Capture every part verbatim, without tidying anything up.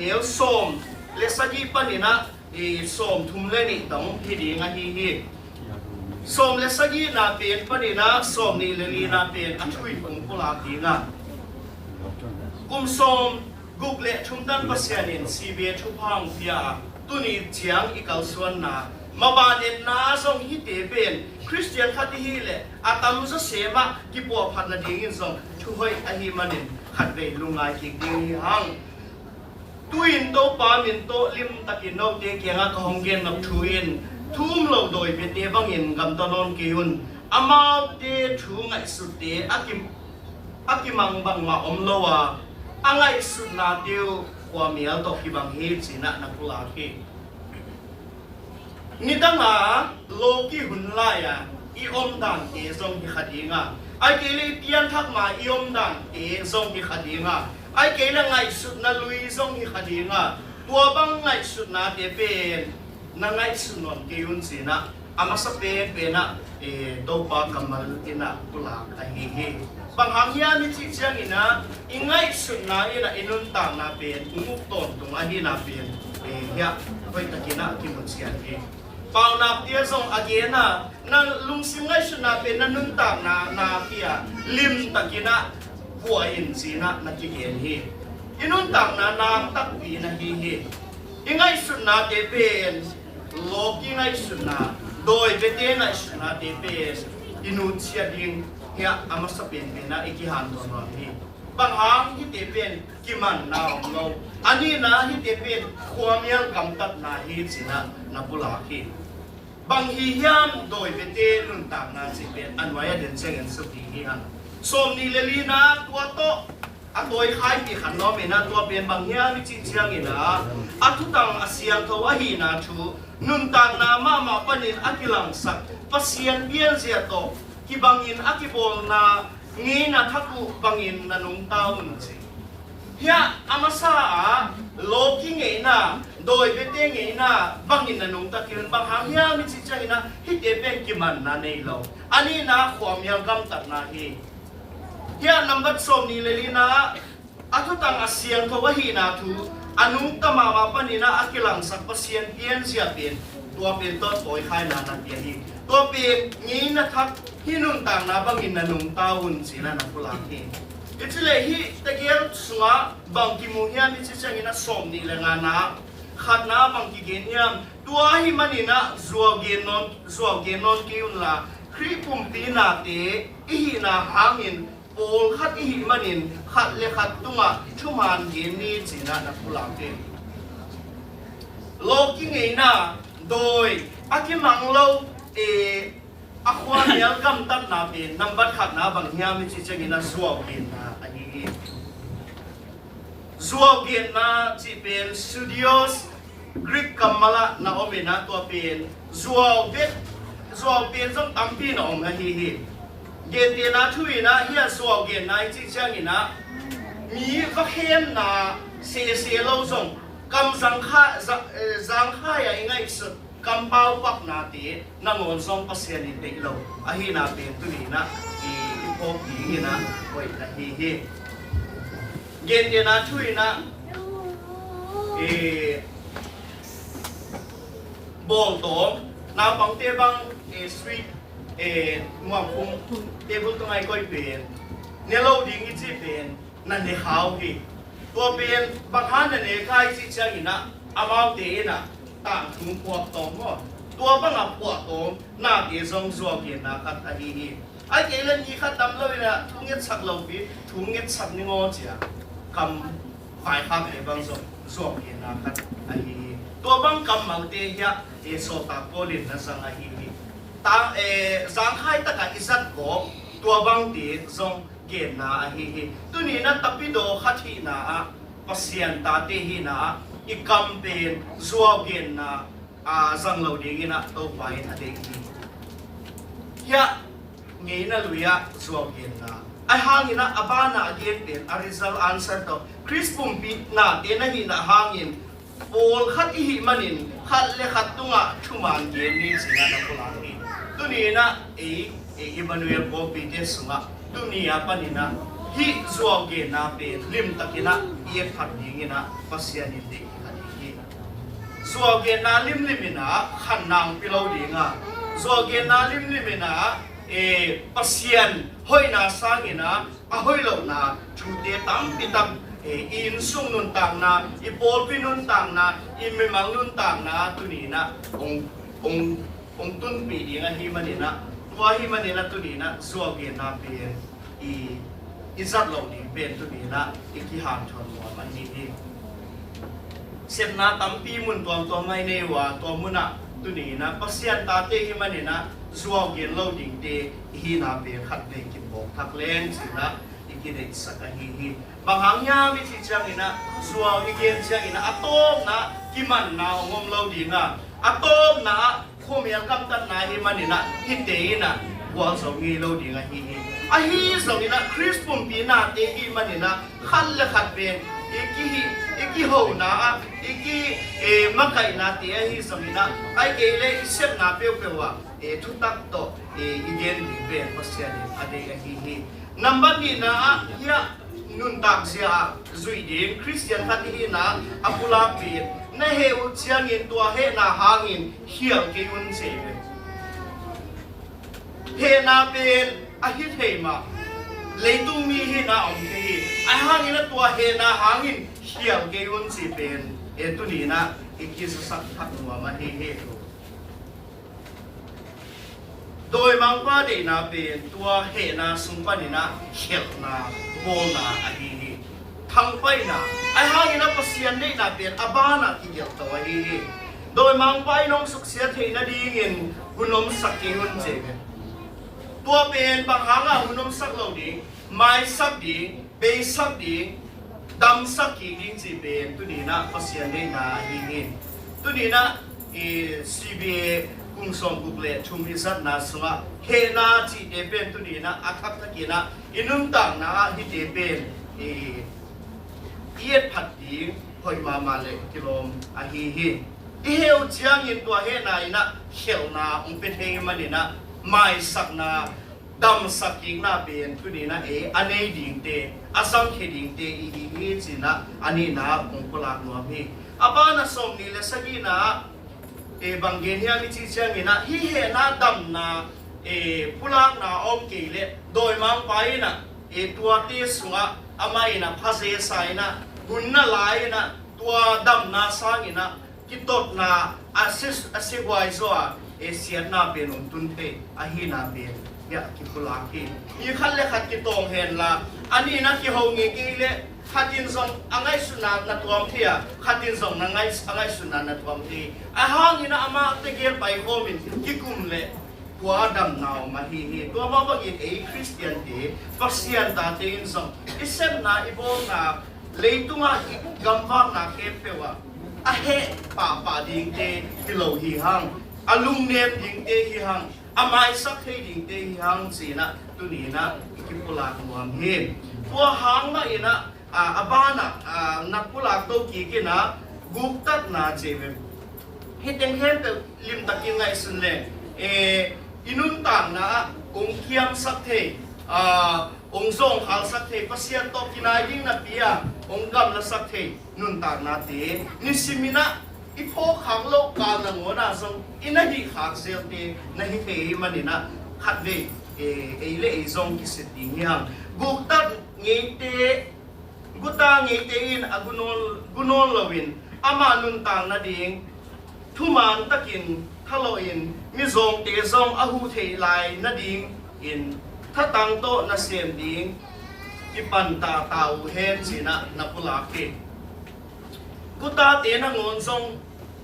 neu sawm le sagih panin ah i sawm thum le nih dong hi ding ahi hi. Sawm le sagihna pen panin ah sawm nih le lina pen a thu i pulak ding a, kum sawm guk le thum dan Pasian in C B A thupha hong pia a, tuni ciang i kalsuanna maban etna zong hihte pen Khristian khat i hih leh a tamzaw sem ah kipuahphat nadingin zong thu hoih ahih manin khatvei lungngai kik ding hi hang. Tu-in Topa min tawh limtakin note kiangah ka hong gen nop thu in, thu um lo dawi biate bangin gamta nawn kei un. Amaute thu ngaihsutte a ki, a kimang bangmah om lo a, a ngaihsutnate uh khuamial tawh kibang hi, ci-in ah na pulak hi. Nidang a lawki hun lai-a i omdante zong hi kha ding a, ahih kei leh i pianthak ma i omdante zong hi kha ding a, ahih kei leh ngaihsutna lui zong hi kha ding a, tua bang ngaihsutnate pen na ngaihsut nawn kei un, ci-in ah a masa penpen ah, eh, Topa kammal in ah pulak ahi hi. Bang hang hiam i cih ciangin ah i ngaihsutna in ah i nuntakna pen hong uk tawntung ahihna pen, eh, hiah hoihtakin ah kimu cian hi. Paunakte zong a gen a, na lungsim ngaihsutna pen na nuntakna na kia limtakin ah vuah in, ci-in ah na kigen hi. I nuntakna nam takpi na hi hi. I ngaihsutnate pen, lawki ngaihsutna, dawi biate ngaihsutnate pen i nutsiat ding hiah a masa penpen ah i kihanthawn nuam hi. Bang hang hihte pen kimanna om lo, a nihna hihte pen khuamial gamtatna hi, ci-in ah na pulak hi. Bang hi hiam dawi biate nuntakna cih pen a nuai a den ciangin supi hi hang. Sawm nih le lina tua tawh a tawi khaipih khat nuam in ah, tua pen bang hiam i cih ciangin ah a thutang a siangtho ahihna thu, nuntakna mahmah panin a kilangsak Pasian pianzia tawh kibangin a kibawlna ngeina thak uh bangin na nungta un, ci. Hiah a masa ah lawki ngeina, dawi biate ngeina bangin na nungta kei un. Bang hang hiam i cih ciangin ah hihte pen kimanna nei lo, a nihna khuamial gamtatna hi. Hiah nambat sawm nih le lina ah a thutang a siangtho ahihna thu, a nungta mahmah panin ah a kilangsak Pasian pianzia pen, tua pen tawh tawi khaina na pia hi. Tua pen ngeina thak hih nuntakna bangin na nungta un, ci-in ah na pulak hi. I cih leh hih tegel sungah bang kimu hiam i cih ciangin ah sawm nih le ngana khatna bang kigen hiam? Tua ahih manin ah zuau gen nawn, zuau gen nawn kei unla, Khrih pumpi nate i hihna hangin pawlkhat i hih manin khat le khat tungah thuman gen ni, ci-in ah na pulak hi. Lawki ngeina, dawi a kimang lo, eh, a khuamial gamtatna pen nambat khatna bang hiam i cih ciangin ah zuau genna ahi hi. Zuau genna cih pen pseudos, Greek kammal ah na om in ah, tua pen zuau vet, zuau pen zong tampi na om ahi hi. Gentehna thu in ah hiah zuau genna i cih ciangin ah mi va khemna sese lo zong kam zangkha-, za-, eh, zangkhai ah i ngaihsut kampau paknate nangawn zong Pasian in deih lo ahihna pen tuni in ah i, i phawk dingin ah hoih na hi hi. Gentehna thu in ah, eh, bawltawm, naupangte bang, eh, sweet, eh, muangkhum table tungah i koih pen ne lo ding i cih pen na ne kha uh hi. Tua pen bang hang na ne kha i cih ciangin ah amaute in ah tangtung phuaktawm maw, tua bangah phuaktawm nate zong zuau genna khat ahi hi. Ahih kei leh mi khat dam lo in ah thu ngetsak lopi, thu ngetsak ning aw ci-a kam vaikhakte bang zong zuau genna khat ahi hi. Tua bang kammalte hiah, eh, sawltak Paul in na zang ahi hi. Ta, eh, zangkhai takah i zat kawm tua bangte zong genna ahi hi. Tuni in ah tapidaw khat hihna ah, Pasian tate hihna ah i kam pen zuau genna, ah, zang lo dingin ah Topa in a deih hi. Hiah ngeina lui ah zuau genna, ahi hangin ah a banah a gen pen a result, answer tawh Khrist pumpi nate na hihna hangin pawlkhat i hih manin khat le khat tungah thuman gen ni, ci-in ah na pulak hi. Tuni in ah ei, ei Emmanuel pawlpite sungah tuni a panin ah Hih zuaugenna pen limtakin ah i etphat dingin ah Pasian in deih hi. Zuaugenna limlim in ah khanna hong pia lo ding a, zuaugenna limlim in ah, eh, Pasian hoihna sangin ah a hoih lohna thute tampi tak, eh, i innsung nuntakna, i pawlpi nuntakna, i mimal nuntakna tuni in ah hong, hong, hong tunpih ding ahih manin ah, tua ahih manin ah tuni in ah zuaugenna pen i, i zat loh ding pen tuni in ah i kihanthawn nuam ahi hi. Sepna tampi mun tuamtuam ah i nei uh a, tua mun ah tuni in ah Pasian tate ahih manin ah zuau gen lo dingte i hihna pen khatvei kiphawk thak leng ci-in ah i kideihsak ahi hi. Bang hang hiam i cih ciangin ah, zuau i gen ciangin ah a tawpna kimanna hong om lo ding a, a tawpna ah khuamial gamtatna ahih manin ah hihte in ah gualzo ngei lo ding ahi hi. Ahi zongin ah Khrist pumpi nate ahih manin ah khat le khat pen i kihih, i kihona ah, i ki, eh, makaihnate ahi zongin ah, ahih kei leh i sepna peuhpeuh ah, eh, thutak tawh, eh, i gen ding pen Pasian in a deih ahi hi. Nambat nihna ah hiah nuntak zia ah zuih ding Khristian khat i hihna a pulak pen, na heh uh ciangin tua hehna hangin khial kei un ci hi. Hehna pen a hi thei mah, leitung mi hihna om thei hi. Ahi hangin ah tua hehna hangin khial kei un ci pen, eh, tuni in ah i kizasak thak nuam ahi hi. Dawimangpa deihna pen tua hehna sung panin ah khialhna, bawlna ahi hi. Thangpaihna, ahi hangin ah Pasian deihna pen a banah kigelhto ahi hi. Dawimangpa in hong suksiat theih nadingin hun omsak kei un ci hi. Tua pen bang hangah hun omsak lo ding, maisak ding, beisak ding, damsak kik ding cih pen tuni in ah Pasian deihna ahi hi. Tuni in ah i C B A kum sawmguk le thum i zatna sungah hehna cihte pen tuni in ah a thakthak in ah i nuntakna ah hihte pen i, i etphat ding hoih mahmah le kilawm ahi hi. I heh uh ciangin tua hehna in ah khialhna hong pia thei manin ah maisakna, damsak kikna pen tuni in ah ei a nei dingte, a zangkhia dingte i hi hi ci-in ah a nihna ah kong pulak nuam hi. A banah sawmnih le sagihna ah, eh, bang gen hiam i cih ciangin ah hih hehna damna, eh, pulakna a om kei leh dawimangpa in ah, eh, tuate sungah amah in ah phazesa in ah hun na la in ah tua damna sangin ah kitotna a si, a sihuai zaw a, eh, siatna pen hong tun thei ahihna pen hiah kipulak hi. Mi khat le khat kitawng henla, a nihna kiho ngei kei leh khat in zong a ngaihsutna na tuam thei a, khat in zong na ngaih, a ngaihsutna na tuam thei. Ahi hangin ah amah tegel paikhawm in kikum leh tua damna om ahi hi. Tua mah bangin ei Khristiante, Pasian tate in zong i sepna, i bawlna, leitungah i gamvakna khempeuh ah a heh pahpah dingte hi lo hi hang, a lungnem dingte hi hang, a maisak thei dingte hi hang ci-in ah tuni in ah i kipulak nuam hi. Tua hang mah in ah, a, a banah, a, na pulak to kik in ah guktatna ci hi. Hih teng khempeuh limtakin ngaihsun leng, eh, i nuntakna ah hong kiamsak thei, a, hong zawngkhalsak thei, Pasian tawh kinai ding napi a hong gamlasak thei nuntaknate nisim in ah i phawkkhak loh kal nangawn ah zong i na hihkhak zelte na hi thei ahih manin ah khatvei, eh, ei le ei zong kisit ding hi hang. Guktat ngeite, guta ngeite in a gunawn, gunawn loin ama nuntak nading thuman takin thalawhin, mizawngte zong a huh theih lai nadingin thatang tawh nasem ding kipan tata uh hen ci-in ah na pulak hi. Gutate nangawn zong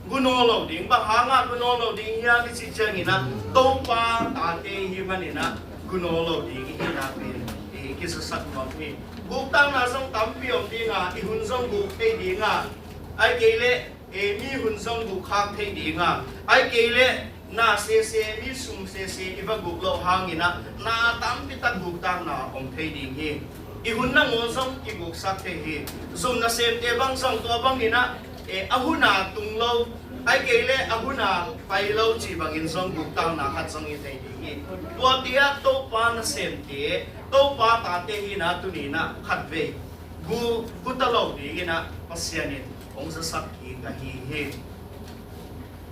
gunaw lo ding, bang hangah gunaw lo ding hiam i cih ciangin ah Topa tate i hih manin ah gunaw lo ding i hihna pen i kizasak nuam hi. Guktakna zong tampi om ding a, i hun zong guk thei ding a, ahih kei leh, eh, mi hun zong gukkhak thei ding a, ahih kei leh na sese, mi sum sese i va guk loh hangin ah na tampi tak guktakna om thei ding hi. I hun nangawn zong kiguksak thei hi. Zum nasemte bang zong tua bangin ah, eh, a hun a tung lo, ahih kei leh a hun a pai lo cih bangin zong guktakna khat zong hi thei ding hi. Tuate ah Topa nasemte Topa tate hi in ah tuni in ah khatvei gu, guta lo ding in ah Pasian in hong zasak kik ahi hi.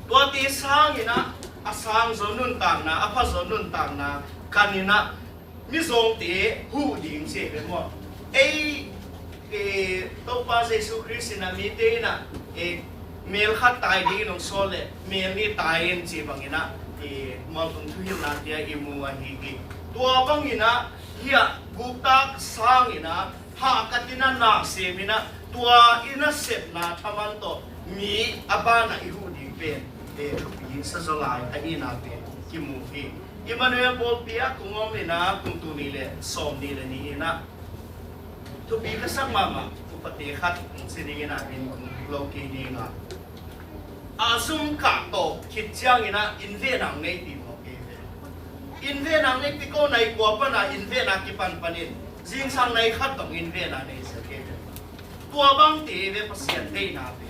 Tuate sang in ah a sang zaw nuntakna, a pha zaw nuntakna kan in ah mizawngte huh ding ci hi ve maw? Ei, e, Topa Jesu Khrist in ah mite in ah, e, mel khat tai dingin hong sawl leh mel nih tai in ci bangin ah, e, mualtung thuhilhnate ah i mu ahi hi. Tua bangin ah hih ah guktak sang in ah hahkat in ah na sem in ah tua i nasepna thaman tawh mi a banah i huh ding pen, e, thupi sa zaw lai ahihna pen kimu hi. Emmanuel pawlpi ah kong om in ah kum tul nih le sawmnih le nih in ah thupi ka sak mahmah upate khat hong ci ding in ah min kong lo kei ding a, a zum kah tawh khit ciangin ah innvehna hong neipih mawk kei ve. Innvehna hong neipih ko, nai kua pan ah innvehna kipan panin zingsang nai khat dong innvehna nei sia kei ve. Tua bangte ve Pasian deihna ve.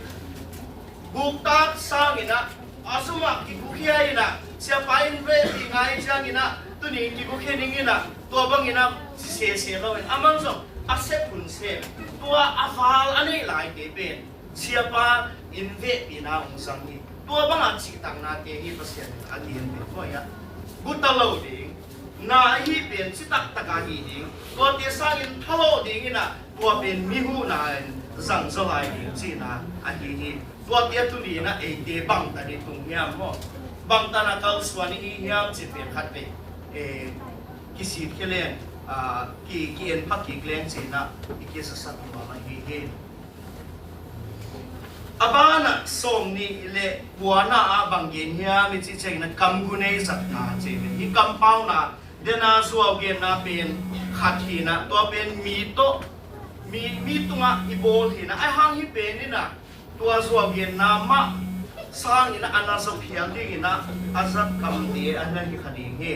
Guktak sang in ah a zum ah kigukhia in ah, siapa innvehpih ngai ciangin ah tuni kigukhia ning in ah, tua bangin ah ci sese lo in, a man zong a sep hun sem, tua a val a neih laite pen siapa innvehpihna hong zang hi. Tua banga cihtaknate hi Pasian in a gen pen koi ah guta lo ding, na ahi pen citaktak ahi ding, tuate sangin phalawh ding in ah tua pen mi huhna in zang zaw lai ding cihna ahi hi. Tuate a tuni in ah eite bangtan i tung hiam maw? Bangtan a kalsuan i hi hiam ci pen khatvei, e, kisitkhia leng, a, ki, ki-en pha kik leng ci in ah i kizasak nuam ahi hi. A banah sawmnih le kuana ah bang gen hiam i cih ciangin ah kamgu nei zatna ci hi. Hih kampauna dena zuau genna pen khat hi in ah, tua pen mi tawh, mi, mi tungah i bawl hi in ah, ahi hang hih pen in ah tua zuau genna mah sangin ah a na zaw phial dingin ah a zat kamte a na hi kha ding hi.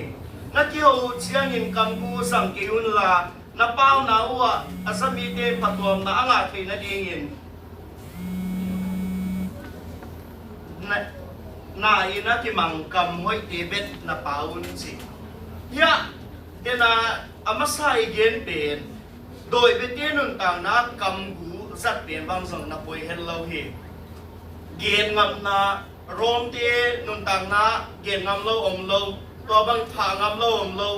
Na kiho uh ciangin kamgu zang kei un la, na pauna uh ah a za mite phatuamna a ngah theih nadingin na, na in a kimang kam hoihte bek na pau un ci. Hiah dena a masa i gen pen, dawi biate nuntakna kamgu zat pen bang zong na poi het lo hi. Gen ngamna, Rom te nuntakna gen ngam lo om lo, tua bang thah ngam lo om lo,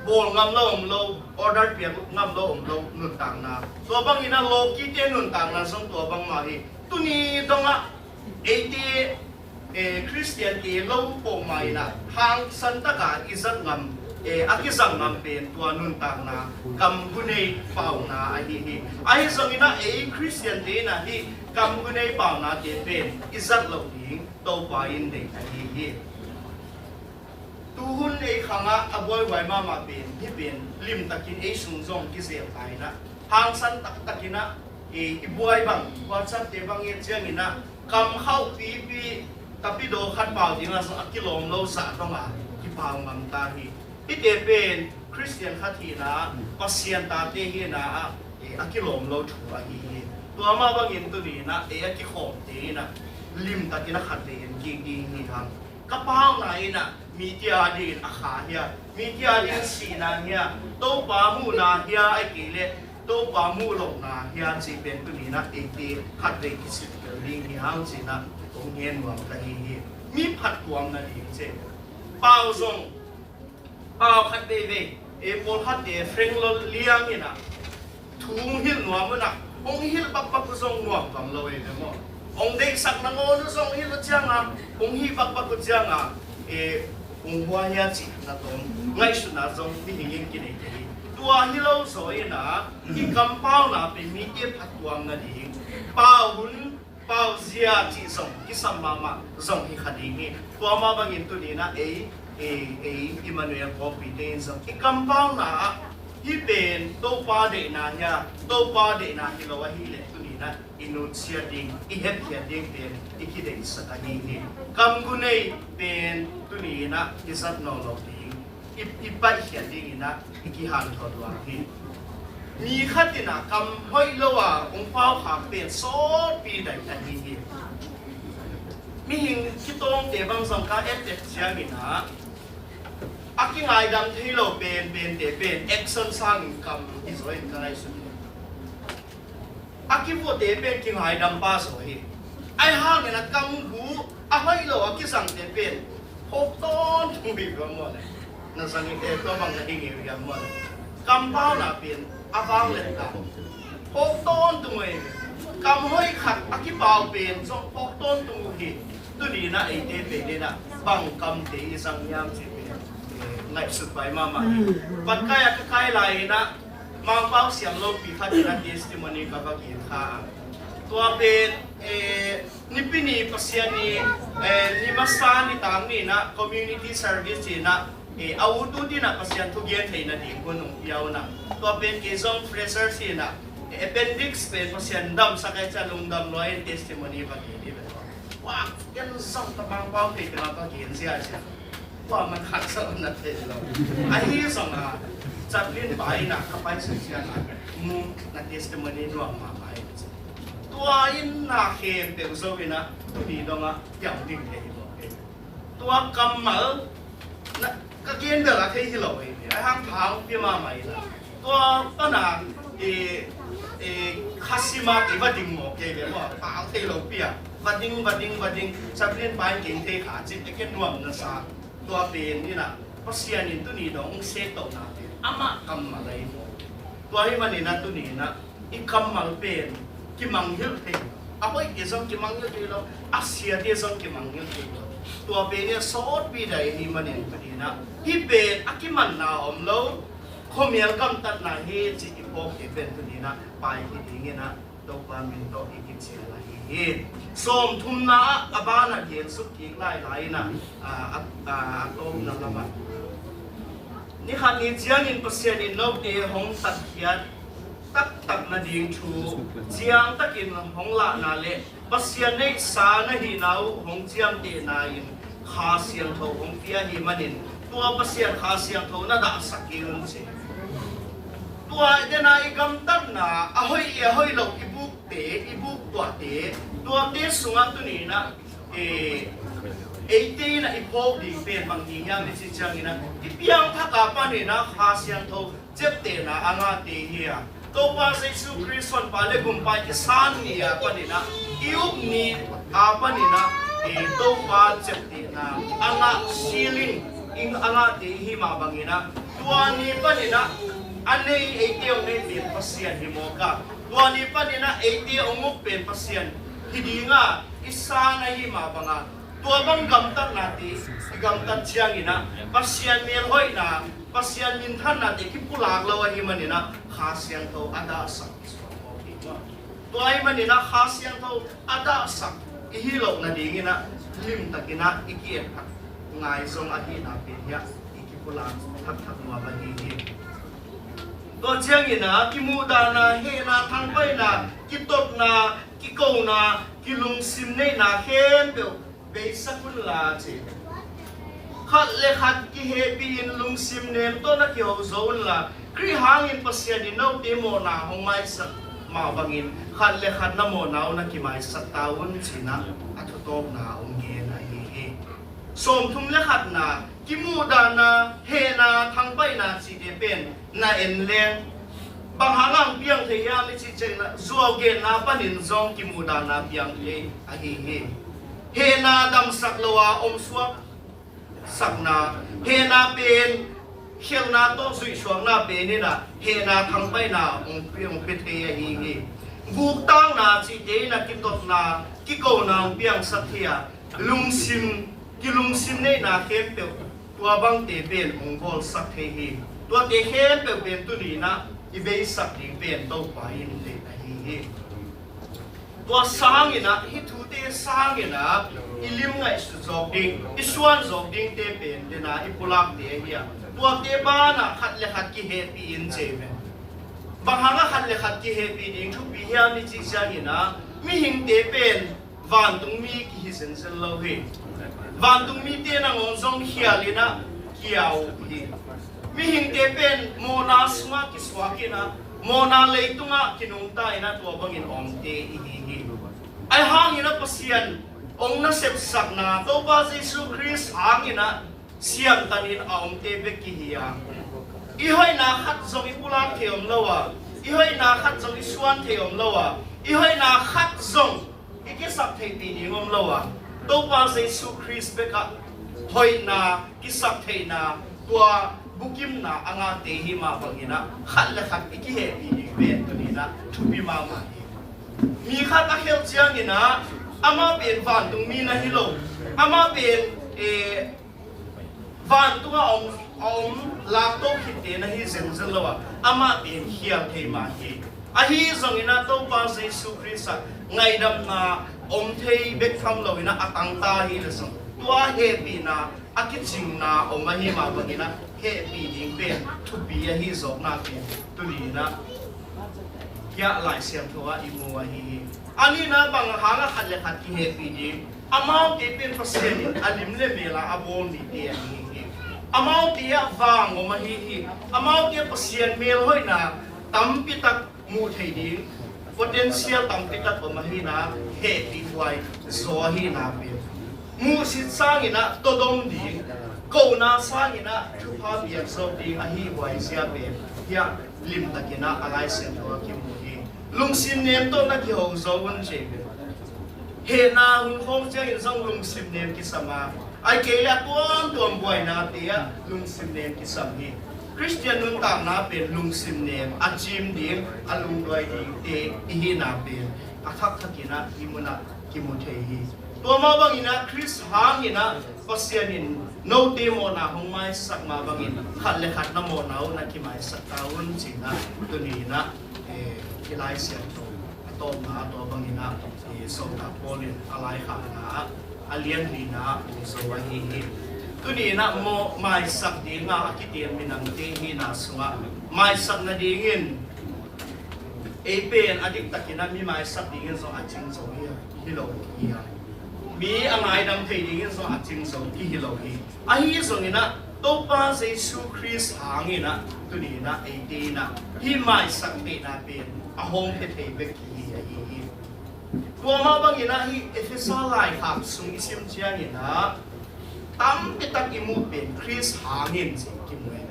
bawl ngam lo om lo, order piak ngam lo om lo nuntakna. Tua bangin a lawkite nuntakna zong tua bang mah hi. Tuni dongah eite, eh, Khristiante lo pawh mah in a hangsan taka i zat ngam, eh, a kizang ngam pen tua nuntakna kamgu nei pauna ahi hi. Ahi zongin a ei Khristiante in a hih kamgu nei paunate pen i zat loh ding Topa in deih ahi hi. Tuhun ei khangah a buaihuai mahmah pen hih pen limtakin ei sung zong kizel ta in a, hangsan taktakin a, i, i buai bang, buaichamte bang i et ciangin a, kam khauh pipi, tapidaw khat pau dingah zong a kilawm lo zah dongah kipau ngam ta hi. Hihte pen Khristian khat hihna, Pasian tate hihna ah, eh, a kilawm lo thu ahi hi. Tua mah bangin tuni in a, eh, a kikhawmte in a, limtakin a khatvei en kik ding hi hang. Ka pauna in a, mite a dingin a kha hia, mite a dingin sihna hia, Topa muhna hia, ahih kei leh Topa muh lohna hia cih pen tuni in a, eite khatvei kisitkhel ding hi hang ci in a, kong gen nuam ka hi hi. Mi phattuamna ding ci. Pau zong, pau khat veivei, eh, pawlkhatte frank lo liang in a, thu hong hilh nuam un a, hong hilh bakbak uh zong nuam tuam lo ei ve maw? Hong deihsak nangawn uh zong hilh uh cianga, hong hih bakbak uh cianga, eh, hong hua hia cih na tawm ngaihsutna zong mihing in kinei thei hi. Tua hi lo zaw in a, i kampauna pen mite phattuam nading, pau hun, pau zia cih zong kisam mahmah zong hi kha ding hi. Tua mah bangin tuni in a ei, ei, ei Emmanuel pawlpite in zong i kampauna ah hih pen Topa deihna hia, Topa deihna hi lo ahih leh tuni in a i nutsiat ding, i hepkhiat ding pen i kideihsak ahi hi. Kamgu nei pen tuni in a i zat nawn lo ding, i, i paihkhiat dingin a i kihanthawn luang hi. Mi khat in a kam hoih lo a hong paukhak pen sawtpi daih ahi hi. Mihing kitawngte bang zong ka et et ciangin a, a kingaidam thei lo penpente pen action sangin kam hi zaw in ka ngaihsut hi. A kivuate pen kingaidam pah zaw hi. Ahi hangin a kam gu a hoih lo a kizangte pen phawk tawntung uh hi ve maw le. Na zang hi te, tua bang na hi ngei uh hiam maw le. Kampauna pen a vanglian ta, phawk tawntung uh hi. Kam hoih khat a kipau pen zong phawk tawntung uh hi. Tuni in ah eite pen in ah bang kamte i zang hiam cih pen, eh, ngaihsut pai mahmah hi. Patkai a ka kai lai in ah Mangpau siam lopi khat in ah testimony ka va gen kha. Tua pen, eh, Nipi ni Pasian ni, eh, ni masa ni tang ni in ah community service in ah, eh, a ut ut in ah Pasian thu gen theihna ding hun hong pia uh a. Tua pen kei zong fresher in ah, eh, appendix pen Pasian damsak a, ci a lungdam lua in testimony va gen hi ve. Wah, ken zong ka Mangpau phei pen a va gen zia zia. Tua man khat sa na thei lo. Ahi zong a, Chaplin pa in ah ka pai sa ciang a, mu na testimony nuam mahmah hi. Tua in na khempeuh zo in ah, tuni dong ah piang ding thei hi lo. Tua kammal na ka gen bel a thei hi lo hi. Ahi hang thang pia mahmah hi lo. Tua pan a, eh, eh, khasima kei va ding maw, kei ve maw, pau thei lo pia. Va ding, va ding, va ding. Chaplin pa in kei thei kha cih, eh, ken nuam na sa. Tua pen in ah Pasian in tuni dong hong set tohna pen amah kammal ahi maw. Tua ahih manin ah tuni in ah i kammal pen kimanghilh thei lo. A hoihte zong kimanghilh thei lo, a siate zong kimanghilh thei lo. Tua pen in ah sawtpi dai ahih manin tuni in ah hih pen a kimanna om lo, khuamial gamtatna hi cih i phawkte pen tuni in ah pai hi ding in ah Topa min tawh i kician ahi hi. Sawmthumna ah a banah gen suk kik lailai in ah, a, a, a, a tawpna lamah. Ni khat ni ciangin Pasian in note hong tatkhiat taktak nading thu ciangtakin hong lahna le Pasian neihsa na hihna uh hong ciamtehna in Kha Siangtho hong pia ahih manin tua Pasian Kha Siangtho na dahsak kei un ci. Tua dena i gamtatna a hoih, a hoih lo i bukte, i buktuahte, tuate sungah tuni in ah, eh, eite in ah i phawk ding pen bang ding hiam i cih ciangin ah i piangthak a panin ah Kha Siangtho ciaptehna a ngahte hi a, Topa Jesu Khrist Honpa le Gumpa i kisan ni a panin ah, i up ni a panin ah, i Topa ciaptehna a ngah, sealing in a ngahte i hih mah bangin ah, tua ni panin ah a nei, eite hong nei pen Pasian hi mawk a, tua ni panin ah eite hong uk pen Pasian hi ding a, i san ahih mah bang a, tua bang gamtatnate i gamtat ciangin ah Pasian melhoihna, Pasian minthannate kipulak lo ahih manin ah Kha Siangtho a dahsak i suak mawk hi. Tua ahih manin ah Kha Siangtho a dahsak i hih loh nadingin ah limtakin ah i ki-et thak ngai zong ahihna pen hiah i kipulak thakthak nuam ahi hi. Tua ciangin ah kimuhdahna, hehna, thangpaihna, kitotna, kikona, kilungsim neihna khempeuh beisak unla ci. Khat le khat kihehpih in lungsim nem tawh na kiho zo unla, Khrih hangin Pasian in note mawhna hong maisak mah bangin khat le khat na mawhna uh na kimaisak ta un, ci-in ah a thutawpna hong gen ahi hi. Sawmthum le khatna, kimuhdahna, hehna, thangpaihna cihte pen na en leng bang hang a hong piang thei hiam i cih ciangin ah, zuau genna panin zong kimuhdahna piang thei ahi hi. Hehna damsak lo a om suak sakna, hehna pen khialhna tawh zuihsuakna pen in ah hehna thangpaihna hong pia, hong pia thei ahi hi. Guktakna cihte in ah kitotna, kikona hong piangsak thei a, lungsim, kilungsim neihna khempeuh tua bangte pen hong bawlsak thei hi. Tuate khempeuh pen tuni in ah i beisak ding pen Topa in deih ahi hi. Tua sangin ah, hih thute sangin ah i lim ngaihsut zawk ding, i suan zawk dingte pen dena i pulakte ahi a, tuate banah khat le khat kihehpih in ci ve. Bang hangah khat le khat kihehpih ding thupi hiam i cih ciangin ah, mihingte pen vantungmi kihi zenzen lo hi. Vantungmite nangawn zong khial in ah kia uh hi. Mihingte pen mawhna sungah kisuak in ah, mawhna leitungah kinungta in ah, tua bangin omte i hi hi. Ahi hangin ah Pasian hong nasepsakna, Topa Jesu Khrist hangin ah siamtanin a omte bek kihi a, i hoihna khat zong i pulak thei om lo a, i hoihna khat zong i suan thei om lo a, i hoihna khat zong i kisap theihpih ding om lo a, Topa Jesu Khrist bekah hoihna, kisap theihna, tua bukimna a ngahte hi mah banginah khat le khat i kihehpih ding pen tuninah thupi mahmah hi. Mi khat a khelh cianginah amah pen vantung mi na hi lo, amah pen, eh, vantungah a om, a om lakto khitte na hi zenzen lo a, amah pen khial thei mah hi. Ahi zonginah Topa Jesu Khrist ah ngaidamna om thei bek tham loinah a tangta hi le zong, tua hehpihna a kicingna om ahi mah banginah hehpih ding pen thupi ahi zawkna pen tuninah hiah Lai Siangtho ah i mu ahi hi. A nihna bang hangah khat le khat kihehpih ding, amaute pen Pasian in a lim le mel a a bawl mite ahi hi. Amaute ah vang om ahi hi. Amaute ah Pasian melhoihna tampi tak muh theih ding potential tampi tak om ahi na, hehpih huai zaw ahi na pen muhsit sanginah todom ding, kohna sanginah thupha piak zawk ding ahi huai zia pen hiah limtakinah a Lai Siangtho a kimu hi. Lungsim nem tawh na kiho zo un ci. Hehna hun khawng ciangin zong lungsim nem kisam a, ai kei le a tuamtuam buainate ah lungsim nem kisam hi. Khristian nuntakna pen lungsim nem a cim ding, a lungduai dingte i hihna pen a thakthak inah i munah kimu thei hi. Tua mah banginah Khrist hanginah Pasian in note mawhna hong maisak mah bangin khat le khat na mawhna uh na kimaisak ta un cinah tuninah, eh, i Lai Siangtho a tawpna ah tua banginah, eh, Sawltak Paul in a laikhakna ah a lianlina ah hong zo ahi hi. Tuninah maw maisak dinga a kiteel minamte hihna sungah maisak nadingin ei pen a diktakinah mi maisak dingin zong a cing zo hi, hi lo hi a, mi a ngaidam thei dingin zong a cing zo hi, hi lo hi. Ahi zonginah Topa Jesu Khrist hanginah tuninah eite inah hih maisak theihna pen a hawmkhia thei bek hi ahi hi. Tua mah banginah hih Efesa laikhak sung i sim cianginah tampi tak i muh pen Khrist hangin ci kimu hi.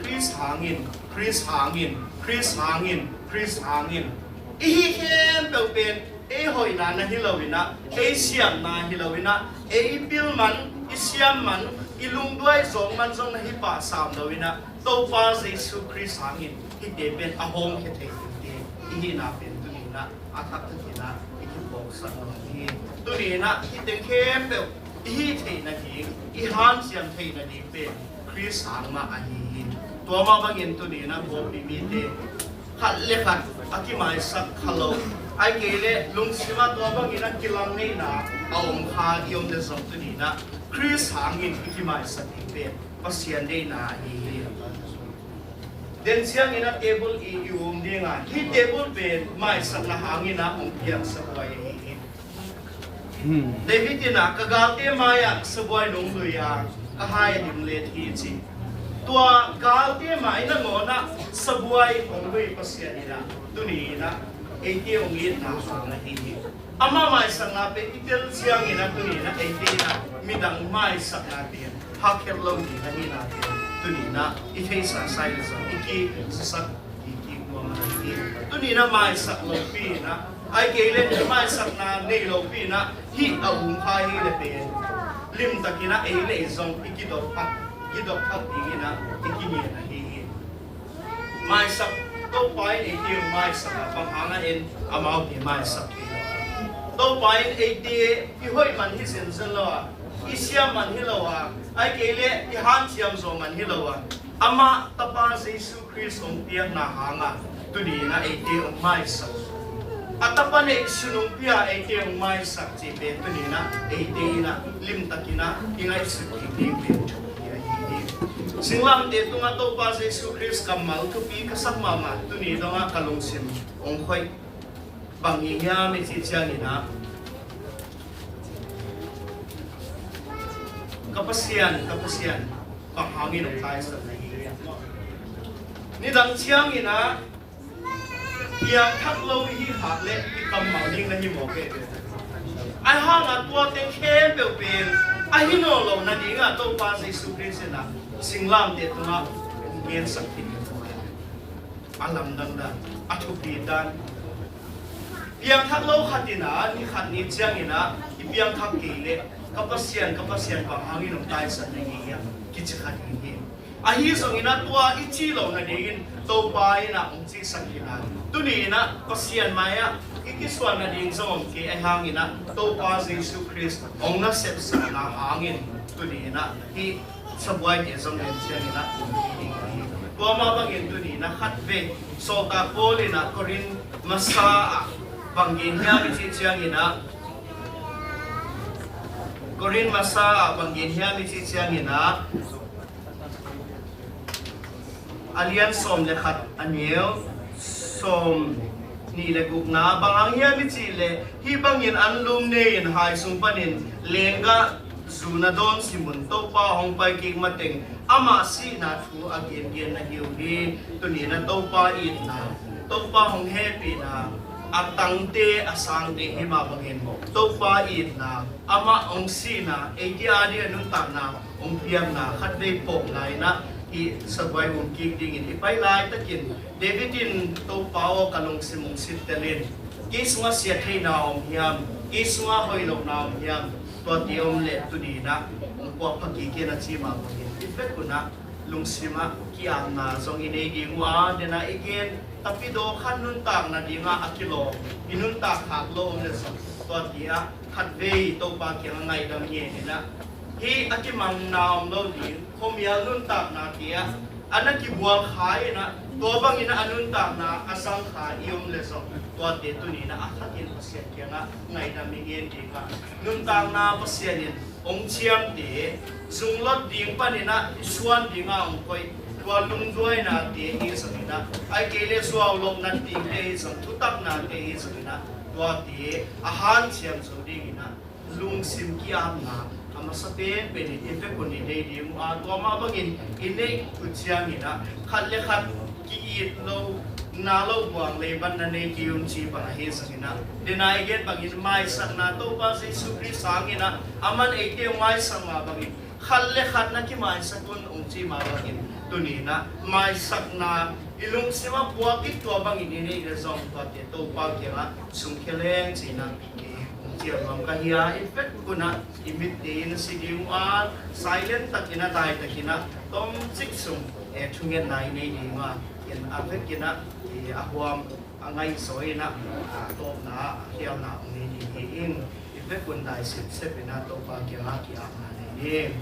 Khrist hangin, Khrist hangin, Khrist hangin, Khrist hangin. I hih khempeuh pen ei hoihna na hi loinah, ei siamna hi loinah, ei pil man, i siam man, i lungduai zawng man zong na hi pah sam loinah, Topa Jesu Khrist hangin hihte pen a hawmkhia thei dingte i hihna pen tuninah a thakthak inah i kiphawksak nuam hi. Tuninah hih teng khempeuh i hih theih nading, i hanciam theih nading pen Khrist hang mah ahi hi. Tua mah bangin tuninah pawlpi mite khat le khat a kimaisak kha lo, ai kei le lungsimah tua bangin a kilang neihna a om kha i om le zong tuninah Khrist hangin i kimaisak ding pen Pasian deihna ahi hi. Den ciangin a table i, i um dinga, hih table pen maisakna hangin a hong piang sabuai ahi hi. David in ah, ka galte mai-ah sabuai nong lui a, ka hai a dim let hi ci. Tua galte mai nangawn ah sabuai hong lui Pasian in ah, tuni in ah eite hong itna hang ahi hi. Amah maisakna pen i tel ciangin ah tuni in ah eite in ah midang maisakna pen hakhet lo ding ahihna pen tuni in ah i theihsa sai le zong i kizasak kik nuam ahi hi. Tuni in ah maisak lopi in ah, ai kei le maisakna nei lopi in ah hih a um kha hi le pen limtakin ah ei le ei zong i kidot phak, kidot phak dingin ah i kingen ahi hi. Maisak, Topa in eite hong maisak a, bang hang a en amaute maisak hi lo. Topa in eite i hoih man hi zenzen lo a, i siam man hi lo a, ai kei le i hanciam zaw man hi lo a, amah Tapa Jesu Khrist hong piakna hang a tuni in ah eite hong maisak. A Tapa neihsun hong pia eite hong maisak cih pen tuni in ah eite in ah limtakin ah i ngaihsut ding pen thupi ahi hi. Singlamteh tungah Topa Jesu Khrist kammal thupi ka sak mahmah tuni dongah ka lungsim hong khoih bang hi hiam i cih ciangin ah, ka Pasian, ka Pasian, bang hangin hong taisan na hi. Nidang ciangin ah piangthak lo i hih hak leh i kammal ding na hi mawk e. Ai hang a tua teng khempeuh pen Ahi nawn lo nadingah Topa Jesu Khrist in ah singlamteh tungah hong gensak khin a lamdang dan, a thupi dan. Piangthak lo khat in ah ni khat ni ciangin ah i piangthak kei leh, "Ka Pasian, ka Pasian, bang hangin hong taisan na hi hiam?" kici kha ding hi. Ahi zongin ah tua i ci loh nadingin Topa in ah hong cisak khin a, tuni in ah Pasian mai-ah i kisuan nading zong om kei. Ahi hangin ah Topa Jesu Khrist hong nasepsakna hangin tuni in ah hih sabuaite zong len ciangin ah um hi ding hi. Tua mah bangin tuni in ah khatvei Sawltak Paul in ah Korin masa ah bang gen hiam i cih ciangin ah, Korin masa ah bang gen hiam i cih ciangin ah, a lian sawm le khat, a neu sawm nih le gukna, bang hang hiam i cih leh, hih bangin anlum nei-in hai sung panin lenggah zu na dawn sim un. Topa hong pai kik mateng amah sihna thu a gengen na hi uh hi. Tuni in ah Topa itna, Topa hong hehpihna a tangte a sangte hi mah bangin Topa itna, amah hong sihna, eite a ding a nuntakna hong piakna khatvei phawkna in ah hih sabuai um kik dingin i pai laitakin, David in, "Topa aw, ka lungsim hong sittel in. Kei sungah siat theihna om hiam? Kei sungah hoih lohna om hiam?" Tuate om leh tuni in ah hong puak pha kik in a ci mah bangin, i vek un ah lungsim ah ki-apna zong i nei ding uh a, den a i gen tapidaw khat nuntakna dingah a kilawm i nuntak khak lo om leh zong, tuate ah khatvei Topa kiangah ngaihdam ngen in ah, hih a kimangna om lo ding khuamial nuntaknate ah a na kibual kha in ah, tua bangin ah a nuntakna a zang kha i om leh zong, tuate tuni in ah a khatin Pasian kiangah ngaihdam i ngen ding a, nuntakna Pasian in hong ciamteh, zunglot ding panin ah suan dingah hong koih, tua lungduainate hi zongin ah, ahih kei leh zuau loh nat dingte hi zong, thutaknate hi zongin ah, tuate a hanciam zo dingin ah lungsim ki-apna a masa penpen in i vek un i nei ding uh a, tua mah bangin i neih uh ciangin ah khat le khat ki-it lo, na lo buang leiban na nei kei un ci bang ahi zongin ah, den a i gen bangin maisakna, Topa Jesu Khrist hangin ah aman eite hong maisak mah bangin khat le khat na kimaisak un hong ci mah bangin, tuni in ah maisakna i lungsim ah puak in tua bangin i neih leh zong, tuate Topa kiangah sungkhia leng ci-in ah hong ciah nuam ka hi a, i vek un ah i mitte in si ding uh a, silent takin ah, dai takin ah tomcik sung, eh, thungetna i nei ding uh a, in a vekin ah, eh, a huam a ngaihzaw in ah, a tawpna a khialna hong nei ding hi ing. I vek un dai sepsep in ah Topa kiangah ki-apna nei ding.